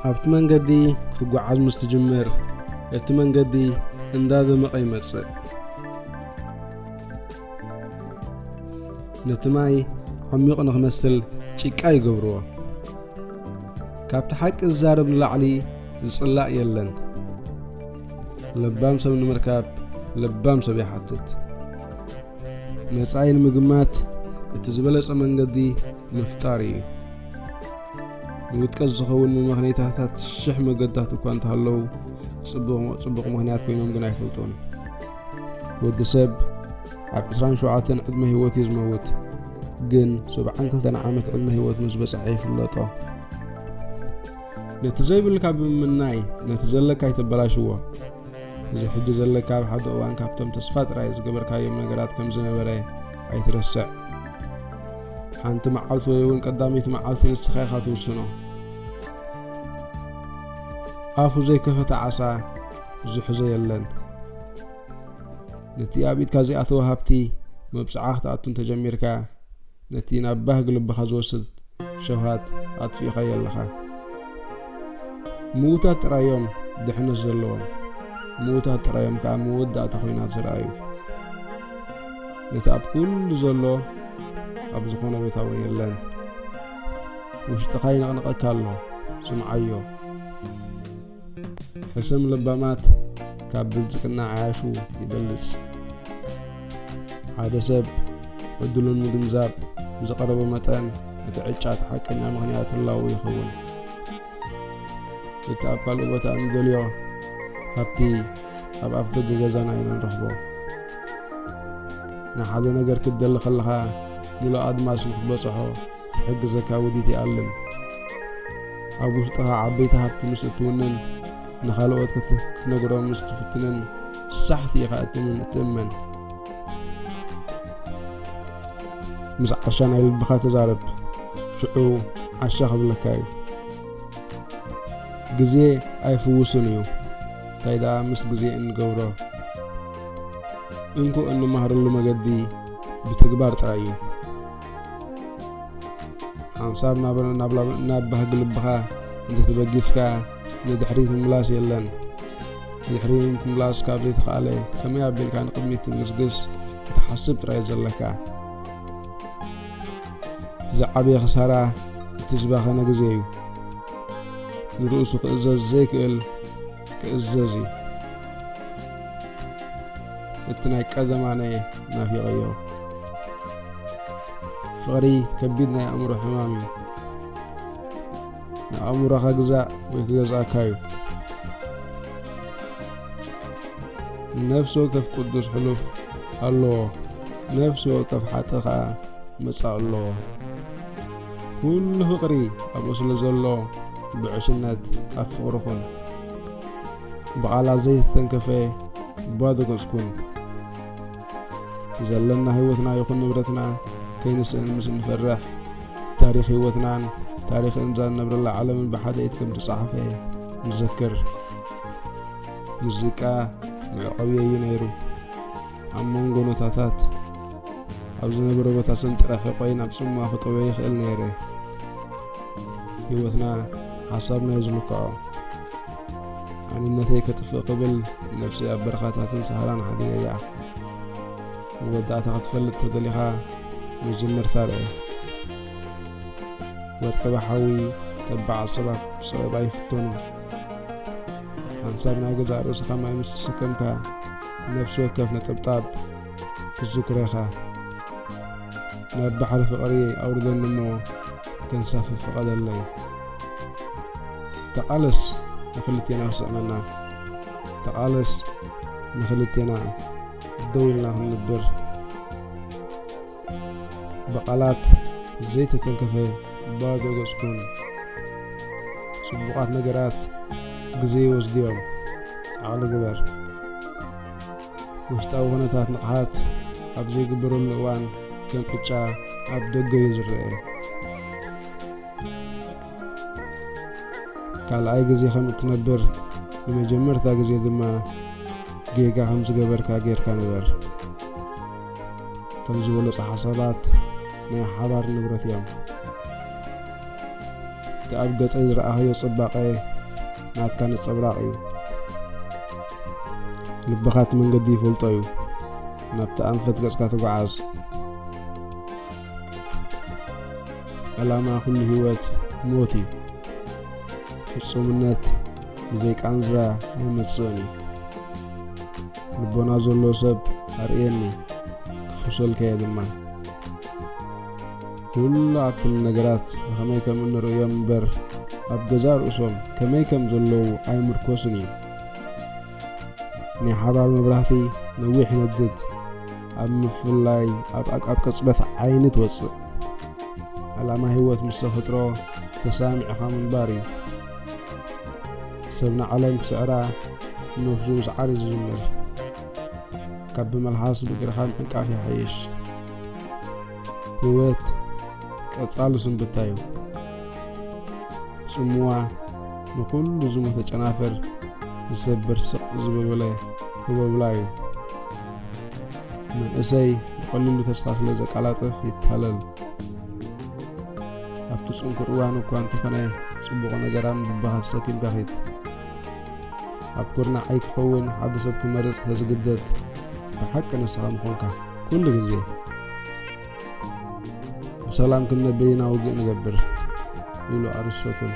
ኣብቲ መንገዲ ክትጓዓዝ ምስ ትጅምር፣ እቲ መንገዲ እንዳደመቐ ይመጽእ። ነቲ ማይ ዓሚቕ ንኽመስል ጭቃ ይገብርዎ። ካብቲ ሓቂ ዝዛረብ ንላዕሊ ዝጽላእ የለን። ለባም ሰብ ንምርካብ ለባም ሰብ ይሓትት። መጻኢ ንምግማት እቲ ዝበለጸ መንገዲ ምፍጣር እዩ። ንውድቀት ዝኸውን መመኽነይታታት ሽሕ መገድታት እኳ እንተሃለዉ፣ ጽቡቕ፣ ጽቡቕ ምኽንያት ኮይኖም ግን ኣይፈልጡን። ወዲ ሰብ ኣብ ዕስራን ሸውዓተን ዕድመ ህይወት እዩ ዝመውት፣ ግን ሰብዓን ክልተን ዓመት ዕድመ ህይወት ምስ በጽሐ ይፍለጦ። ነቲ ዘይብልካ ብምምናይ ነቲ ዘለካ ኣይተበላሽዎ። እዚ ሕጂ ዘለካ ኣብ ሓደ እዋን ካብቶም ተስፋ ጥራይ ዝገበርካዮም ነገራት ከም ዝነበረ ኣይትረስዕ። ሓንቲ መዓልቲ ወይ እውን ቀዳመይቲ መዓልቲ ንስኻ ኢኻ ትውስኖ። ኣፉ ዘይከፈተ ዓሳ ዝሕዞ የለን። ነቲ ኣብ ኢድካ ዘይኣተወ ሃብቲ መብጽዓ ክትኣቱ እንተጀሚርካ፣ ነቲ ናብ ባህጊ ልብኻ ዝወስድ ሸውሃት ኣጥፊእኻዮ ኣለኻ። ምዉታት ጥራይ እዮም ድሕነት ዘለዎም፣ ምዉታት ጥራይ እዮም ከኣ መወዳእታ ኮይና ዝረኣዩ። ነቲ ኣብ ኩሉ ዘሎ ኣብ ዝኾነ ቦታ እውን የለን። ውሽጥኻ ይነቕንቐካ ኣሎ፣ ስምዓዮ። ሕሰም ለባማት ካብ ብልጽግና ዓያሹ ይበልጽ። ሓደ ሰብ ዕድሉ ንምግንዛብ ብዝቐረቦ መጠን፣ እቲ ዕጫ እቲ ሓቀኛ ምኽንያት ህላወኡ ይኸውን። እቲ ኣብ ካልእ ቦታ እንደልዮ ሃብቲ ኣብ ኣፍ ደገ ገዛና ኢና ንረኽቦ። ንሓደ ነገር ክትደሊ ከለኻ፣ ሙሉእ ኣድማስ ንኽትበጽሖ ክትሕግዘካ ውዲት ይኣልም። ኣብ ውሽጥኻ ዓበይቲ ሃብቲ ምስ እትውንን፣ ንኻልኦት ክት-፣ ክትነግሮም ምስ ትፍትንን፣ ሳሕቲ ኢኻ እትምን-፣ እትእመን። ምስ ዓሻ ናይ ልብኻ ተዛረብ፣ ሽዑ ዓሻ ክብለካ እዩ። ግዜ ኣይፍውስን እዩ። እንታይ ደኣ ምስ ግዜ እንገብሮ? እንኮ እንመሃረሉ መገዲ ብተግባር ጥራይ እዩ። ሓንሳብ ናብ፣ ናብ፣ ናብ ባህጊ ልብኻ እንተተበጊስካ፣ ንድሕሪት ምምላስ የለን። ንድሕሪት ምምላስ ካብ ዘይተኻእለ፣ ከመይ ኣቢልካ ንቕድሚት ትግስግስ ክትሓስብ ጥራይ ዘለካ። እቲ ዝዓበየ ክሳራ እቲ ዝባኸነ ግዜ እዩ። ንርእሱ ክእዘዝ ዘይክእል ክእዘዝ እዩ። እቲ ናይ ቀደም ኣነ ናፊቐዮ። ፍቕሪ ከቢድ ናይ ኣእምሮ ሕማም እዩ። ንኣእምሮኻ ግዛእ ወይ ክገዝኣካ እዩ። ነፍሲ ወከፍ ቅዱስ ሕሉፍ ኣለዎ። ነፍሲ ወከፍ ሓጥእ ኸኣ መጻኢ ኣለዎ። ኩሉ ፍቕሪ ኣብኡ ስለ ዘሎ፣ ብዕሽነት ኣብ ፍቕሪ ኩን። ብቓላት ዘይተተንከፈ ባዶ ገጽ ኩን። ዘለና ህይወትና ይኹን ንብረትና ከይንስእን ምስ እንፈርሕ፣ ታሪኽ ህይወትናን ታሪኽን እዛ እንነብረላ ዓለምን ብሓደ ኢድ ከም ዝተጻሕፈ ንዘክር። ሙዚቃ መዕቆቢ እዩ ነይሩ። ኣብ መንጎ ኖታታት ኣብ ዝነበረ ቦታ ሰንጢረ ሕቆይ ናብ ጽምዋ ክጠውዮ ይኽእል ነይረ። ህይወትና ሓሳብና እዩ ዝልክዖ። ኣንነተይ ከጥፍእ ክብል ነብሰይ ኣብ በረኻታትን ሰሃራን ሓዲገያ። መወዳእታ ክትፈልጥ ተደሊኻ መጀመርታ ርአ። ወርቂ ብሓዊ ተባዕ ሰባት ብጸበባ ይፍተኑ። ሓንሳብ ናይ ገዛእ ርእስኻ ማይ ምስ ተሰከምካ፣ ነፍሲ ወከፍ ነጠብጣብ ክዝክሮ ኢኻ። ናብ ባሕሪ ፍቕሪ ኣውርደኒ እሞ ከንሳፍፍ ፍቐደለይ። ተቓለስ ንኽልቴና ክስዕመና፣ ተቓለስ ንኽልቴና ደው ኢልና ክንንብር። ብቓላት ዘይተተንከፈ ባዶ ገጽ ኩን። ጽቡቓት ነገራት ግዜ ይወስዱ እዮም። ዓቕሊ ግበር። ውሽጣዊ ኩነታት ንቕሓት ኣብ ዘይግበረሉ እዋን ከም ዕጫ ኣብ ደገ እዩ ዝረአ። ካልኣይ ግዜ ከም እትነብር፣ ንመጀመርታ ግዜ ድማ ጌጋ ከም ዝገበርካ ጌርካ ንበር። ከም ዝበለጹ ሓሳባት ናይ ሓባር ንብረት እዮም። እቲ እቲ ኣብ ገጸይ ዝረኣኻዮ ጽባቐ ናትካ ነጸብራቕ እዩ። ልብኻ እቲ መንገዲ ይፈልጦ እዩ። ናብቲ ኣንፈት ገጽካ ተጓዓዝ። ዕላማ ኩሉ ህይወት ሞት እዩ። ፍጹምነት ብዘይ ቃንዛ ኣይመጽእን እዩ። ልቦና ዘሎ ሰብ ኣርእየኒ፣ ክፍውሰልካ እየ ድማ። ኩሉ ኣብቶም ነገራት ብኸመይ ከም እንርእዮም እምበር፣ ኣብ ገዛእ ርእሶም ከመይ ከም ዘለዉ ኣይምርኮስን እዩ። ናይ ሓባር መብራህቲ ነዊሕ ይነድድ፣ ኣብ ምፍላይ ኣብ ኣብ ቅጽበት ዓይኒ ትወጽእ። ዕላማ ህይወት ምስ ተፈጥሮ ተሳሚዕኻ ምንባር እዩ። ሰብ ንዓለም ክስዕራ ነብሱ ምስዓር እዩ ዝጅምር። ካብ ብመልሓስ ብእግርኻ ምሕንቃፍ ይሓይሽ። ህይወት ቀጻሊ ስንብታ እዩ። ጽምዋ ንኹሉ ዝሞተ ጨናፍር ዝሰብር ስቕ ዝበለ ህቦብላ እዩ። መንእሰይ ብቐሊሉ ተስፋ ስለ ዘቀላጥፍ ይታለል። ኣብቲ ጽንኩር እዋን እኳ እንተኾነ ጽቡቕ ነገር ኣብ ልብኻ ተሰኪምካ ኺድ። ኣብ ኩርናዕ ኣይክኸውን ሓደ ሰብ ክመርጽ ተዝግደድ ብሓቂ ንስኻ ምኾንካ ኩሉ ግዜ። ብሰላም ክንነብር ኢና ውግእ ንገብር ኢሉ ኣርስቶትል።